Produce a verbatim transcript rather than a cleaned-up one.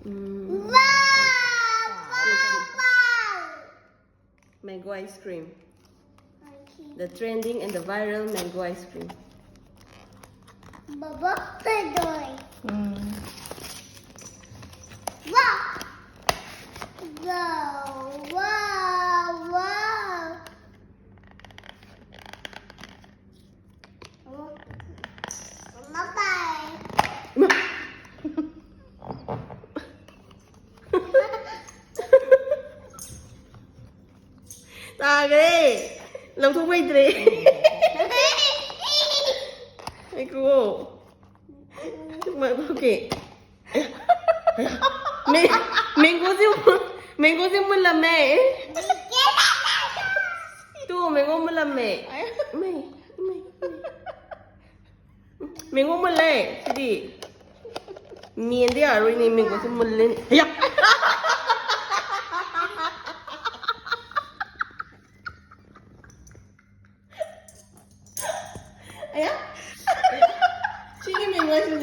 Um, Wow! Wow! Wow! Mango ice cream. Okay. The trending and the viral mango ice cream. Baba Pedoy. Um. Wow! Wow! Wow! Wow! Bye. ꯏꯃꯥ! ꯇꯥꯈ꯭ꯔꯦ! ꯂꯧꯊꯣꯛꯄ ꯍꯩꯇ꯭ꯔꯦ꯫ ꯉꯥꯏꯈꯣ꯫ ꯂꯧꯊꯣꯛꯀꯦ꯫ ꯃꯦ-, ꯃꯦꯡꯒꯣꯁꯦ ꯃꯨ-, ꯃꯦꯡꯒꯣꯁꯦ ꯃꯨꯜꯂꯝꯃꯦ꯫ Two, mango ꯃꯨꯜꯂꯝꯃꯦ꯫ ꯏꯃꯥꯏ, ꯏꯃꯥꯏ, ꯏꯃꯥꯏ꯫ ꯃꯦꯡꯒꯣ ꯃꯨꯜꯂꯦ ꯁꯤꯗꯤ꯫ ꯃꯦꯟꯗ ꯌꯥꯔꯣꯏꯅꯦ, ꯃꯦꯡꯒꯣꯁꯦ ꯃꯨꯜꯂꯦꯅꯦ꯫ ꯑꯌꯥ! ꯑꯌꯥ! ꯁꯤꯒꯤ ꯃꯦꯡꯒꯣꯁꯤꯗꯤ